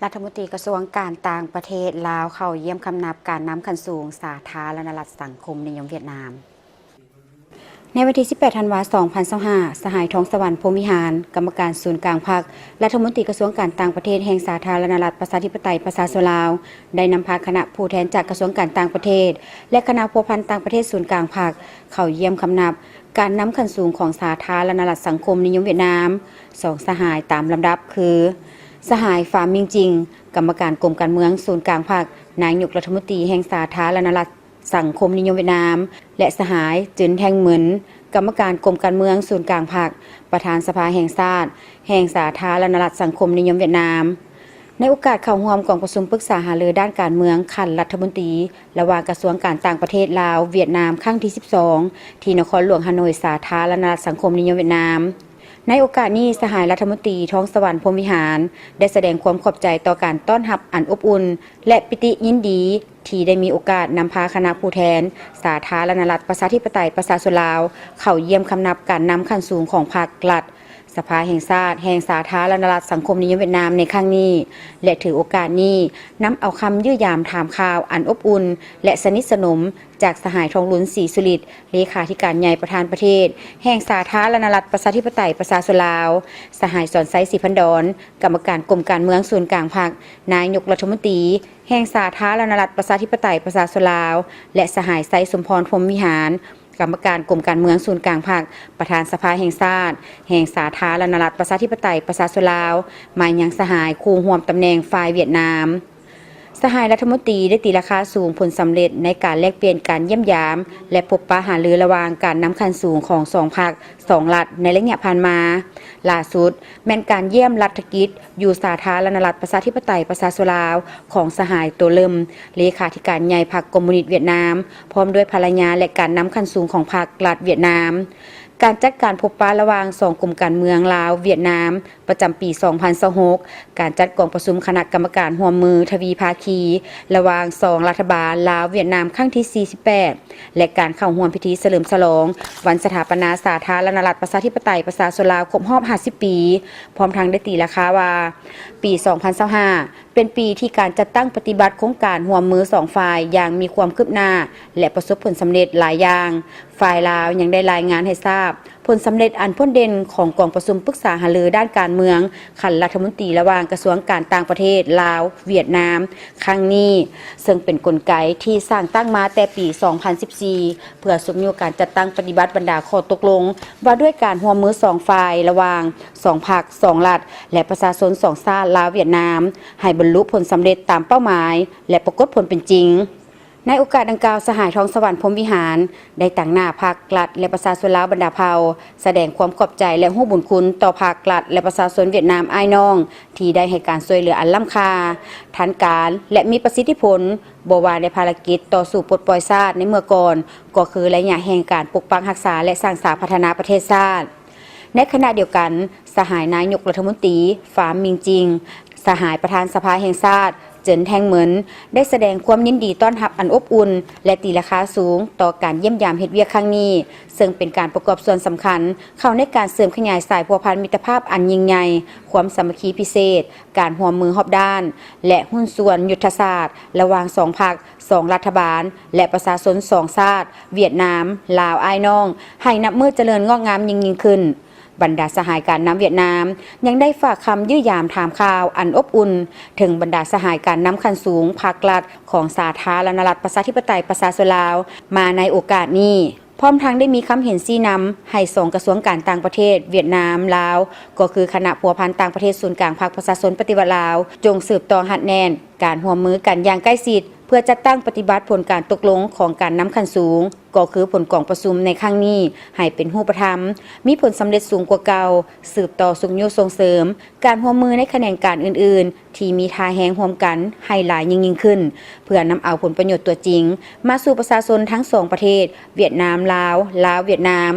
ລັດຖະມົນຕີກະຊວງການຕ່າງປະເທດລາວເຂົ້າຢ້ຽມຄຳນັບການນຳຂັ້ນສູງສາທາລະນະລັດສັງຄົມນິຍົມຫວຽດນາມ. ໃນວັນທີສິບແປດ ທັນວາ ສອງພັນຊາວຫ້າ ສະຫາຍ ທອງສະຫວັນ ພົມວິຫານ ກຳມະການສູນກາງພັກ, ລັດຖະມົນຕີກະຊວງການຕ່າງປະເທດແຫ່ງສາທາລະນະລັດປະຊາທິປະໄຕປະຊາຊົນລາວ ໄດ້ນຳພາຄະນະຜູ້ແທນຈາກກະຊວງການຕ່າງປະເທດ ແລະ ຄະນະພົວພັນຕ່າງປະເທດສູນກາງພັກ ເຂົ້າຢ້ຽມຄຳນັບການນຳຂັ້ນສູງຂອງສາທາລະນະລັດສັງຄົມນິຍົມຫວຽດນາມ. ສອງສະຫາຍຕາມລຳດັບຄື ສະຫາຍ ຟາມ ມິງຈິງ ກຳມະການກົມການເມືອງສູນກາງພັກ, ນາຍົກລັດຖະມົນຕີແຫ່ງສາທາລະນະລັດສັງຄົມນິຍົມຫວຽດນາມ ແລະ ສະຫາຍ ຈຶນ ແທງເໝິນ ກຳມະການກົມການເມືອງສູນກາງພັກ, ປະທານສະພາແຫ່ງຊາດ ແຫ່ງສາທາລະນະລັດສັງຄົມນິຍົມຫວຽດນາມ. ໃນໂອກາດເຂົ້າຮ່ວມກອງປະຊຸມປຶກສາຫາລືດ້ານການເມືອງຂັ້ນລັດຖະມົນຕີ ລະຫວ່າງກະຊວງການຕ່າງປະເທດລາວ-ຫວຽດນາມ ຄັ້ງທີສິບສອງ ທີ່ນະຄອນຫຼວງຮາໂນຍ ສາທາລະນະລັດສັງຄົມນິຍົມຫວຽດນາມ. ໃນໂອກາດນີ້, ສະຫາຍລັດຖະມົນຕີ ທອງສະຫວັນ ພົມວິຫານ ໄດ້ສະແດງຄວາມຂອບໃຈຕໍ່ການຕ້ອນຮັບອັນອົບອຸ່ນ ແລະ ປີຕິຍິນດີທີ່ໄດ້ມີໂອກາດນຳພາຄະນະຜູ້ແທນສາທາລະນະລັດປະຊາທິປະໄຕປະຊາຊົນລາວ ເຂົ້າຢ້ຽມຄຳນັບການນຳຂັ້ນສູງຂອງພັກ, ລັດ, ສະພາແຫ່ງຊາດ ແຫ່ງສາທາລະນະລັດສັງຄົມນິຍົມຫວຽດນາມໃນຄັ້ງນີ້ ແລະ ຖືໂອກາດນີ້ນຳເອົາຄຳຢ້ຽມຢາມຖາມຂ່າວອັນອົບອຸ່ນ ແລະ ສະໜິດສະໜົມ ຈາກສະຫາຍ ທອງລຸນ ສີສຸລິດ ເລຂາທິການໃຫຍ່ປະທານປະເທດແຫ່ງສາທາລະນະລັດປະຊາທິປະໄຕປະຊາຊົນລາວ, ສະຫາຍ ສອນໄຊ ສີພັນດອນ ກຳມະການກົມການເມືອງສູນກາງພັກ, ນາຍົກລັດຖະມົນຕີແຫ່ງສາທາລະນະລັດປະຊາທິປະໄຕປະຊາຊົນລາວ ແລະ ສະຫາຍ ໄຊສົມພອນ ພົມວິຫານ ກຳມະການກົມການເມືອງສູນກາງພັກ, ປະທານສະພາແຫ່ງຊາດ ແຫ່ງສາທາລະນະລັດປະຊາທິປະໄຕປະຊາຊົນລາວ, ມາຍັງສະຫາຍຄູ່ຮ່ວມຕຳແໜ່ງຝ່າຍຫວຽດນາມ. ສະຫາຍລັດຖະມົນຕີໄດ້ຕີລາຄາສູງຜົນສຳເລັດໃນການແລກປ່ຽນການຢ້ຽມຢາມ ແລະ ພົບປະຫາລືລະຫວ່າງການນຳຂັ້ນສູງຂອງສອງພັກ, ສອງລັດໃນໄລຍະຜ່ານມາ. ຫຼ້າສຸດແມ່ນການຢ້ຽມລັດຖະກິດຢູ່ສາທາລະນະລັດປະຊາທິປະໄຕປະຊາຊົນລາວ ຂອງສະຫາຍ ໂຕເລິມ ເລຂາທິການໃຫຍ່ພັກຄອມມູນິດຫວຽດນາມ ພ້ອມດ້ວຍພັນລະຍາ ແລະ ການນຳຂັ້ນສູງຂອງພັກ, ລັດຫວຽດນາມ. ການຈັດການພົບປະລະຫວ່າງສອງກົມການເມືອງລາວ-ຫວຽດນາມ ປະຈຳປີສອງພັນຊາວຫົກ, ການຈັດກອງປະຊຸມຄະນະກຳມະການຮ່ວມມືທະວີພາຄີລະຫວ່າງສອງລັດຖະບານລາວ-ຫວຽດນາມຄັ້ງທີສີ່ສິບແປດ ແລະ ການເຂົ້າຮ່ວມພິທີສະເຫຼີມສະຫຼອງວັນສະຖາປະນາສາທາລະນະລັດປະຊາທິປະໄຕປະຊາຊົນລາວຄົບຮອບຫ້າສິບປີ, ພ້ອມທັງໄດ້ຕີລາຄາວ່າ ປີສອງພັນຊາວຫ້າ ເປັນປີທີ່ການຈັດຕັ້ງປະຕິບັດໂຄງການຮ່ວມມືສອງຝ່າຍຢ່າງມີຄວາມຄືບໜ້າ ແລະ ປະສົບຜົນສຳເລັດຫຼາຍຢ່າງ. ຝ່າຍລາວຍັງໄດ້ລາຍງານໃຫ້ຊາບ ຜົນສຳເລັດອັນພົ້ນເດັ່ນຂອງກອງປະຊຸມປຶກສາຫາລືດ້ານການເມືອງຂັ້ນລັດຖະມົນຕີລະຫວ່າງກະຊວງການຕ່າງປະເທດລາວ-ຫວຽດນາມຄັ້ງນີ້, ເຊິ່ງເປັນກົນໄກທີ່ສ້າງຕັ້ງມາແຕ່ປີສອງພັນສິບສີ່ ເພື່ອຊຸກຍູ້ການຈັດຕັ້ງປະຕິບັດບັນດາຂໍ້ຕົກລົງວ່າດ້ວຍການຮ່ວມມືສອງຝ່າຍລະຫວ່າງສອງພັກ, ສອງລັດ ແລະ ປະຊາຊົນສອງຊາດລາວ-ຫວຽດນາມ ໃຫ້ບັນລຸຜົນສຳເລັດຕາມເປົ້າໝາຍ ແລະ ປາກົດຜົນເປັນຈິງ. ໃນໂອກາດດັ່ງກ່າວ, ສະຫາຍ ທອງສະຫວັນ ພົມວິຫານ ໄດ້ຕາງໜ້າພັກ, ລັດ ແລະ ປະຊາຊົນລາວບັນດາເຜົ່າ ສະແດງຄວາມຂອບໃຈ ແລະ ຮູ້ບຸນຄຸນຕໍ່ພັກ, ລັດ ແລະ ປະຊາຊົນຫວຽດນາມອ້າຍນ້ອງ ທີ່ໄດ້ໃຫ້ການຊ່ວຍເຫຼືອອັນລ້ຳຄ່າ, ທັນການ ແລະ ມີປະສິດທິຜົນ, ບໍ່ວ່າໃນພາລະກິດຕໍ່ສູ້ປົດປ່ອຍຊາດໃນເມື່ອກ່ອນ, ກໍຄືໄລຍະແຫ່ງການປົກປັກຮັກສາ ແລະ ສ້າງສາພັດທະນາປະເທດຊາດ. ໃນຂະນະດຽວກັນ, ສະຫາຍນາຍົກລັດຖະມົນຕີ ຟາມ ມິງຈິງ, ສະຫາຍປະທານສະພາແຫ່ງຊາດ ເຈີນ ແທງເໝິນ ໄດ້ສະແດງຄວາມຍິນດີຕ້ອນຮັບອັນອົບອຸ່ນ ແລະ ຕີລາຄາສູງຕໍ່ການຢ້ຽມຢາມເຮັດວຽກຄັ້ງນີ້, ເຊິ່ງເປັນການປະກອບສ່ວນສຳຄັນເຂົ້າໃນການເສີມຂະຫຍາຍສາຍພົວພັນມິດຕະພາບອັນຍິ່ງໃຫຍ່, ຄວາມສາມັກຄີພິເສດ, ການຮ່ວມມືຮອບດ້ານ ແລະ ຫຸ້ນສ່ວນຍຸດທະສາດລະຫວ່າງສອງພັກ, ສອງລັດຖະບານ ແລະ ປະຊາຊົນສອງຊາດ ຫວຽດນາມ ລາວ ອ້າຍນ້ອງ ໃຫ້ນັບມື້ຈະເລີນງອກງາມຍິ່ງໆຂຶ້ນ. ບັນດາສະຫາຍການນຳຫວຽດນາມ ຍັງໄດ້ຝາກຄຳຢ້ຽມຢາມຖາມຂ່າວອັນອົບອຸ່ນເຖິງບັນດາສະຫາຍການນຳຂັ້ນສູງພັກລັດຂອງສາທາລະນະລັດປະຊາທິປະໄຕປະຊາຊົນລາວ ມາໃນໂອກາດນີ້, ພ້ອມທັງໄດ້ມີຄຳເຫັນຊີ້ນຳໃຫ້ສອງກະຊວງການຕ່າງປະເທດຫວຽດນາມ-ລາວ ກໍຄືຄະນະພົວພັນຕ່າງປະເທດສູນກາງພັກປະຊາຊົນປະຕິວັດລາວ ຈົ່ງສືບຕໍ່ຮັດແໜ້ນການຮ່ວມມືກັນຢ່າງໃກ້ຊິດ ເພື່ອຈັດຕັ້ງປະຕິບັດຜົນການຕົກລົງຂອງການນຳຂັ້ນສູງ ກໍຄືຜົນກອງປະຊຸມໃນຄັ້ງນີ້ໃຫ້ເປັນຮູບປະທຳ, ມີຜົນສຳເລັດສູງກວ່າເກົ່າ, ສືບຕໍ່ຊຸກຍູ້ສົ່ງເສີມການຮ່ວມມືໃນຂະແໜງການອື່ນໆ ທີ່ມີທ່າແຮງຮ່ວມກັນໃຫ້ຫຼາຍຍິ່ງໆຂຶ້ນ, ເພື່ອນຳເອົາຜົນປະໂຫຍດຕົວຈິງມາສູ່ປະຊາຊົນທັງສອງປະເທດ ຫວຽດນາມ-ລາວ, ລາວ-ຫວຽດນາມ.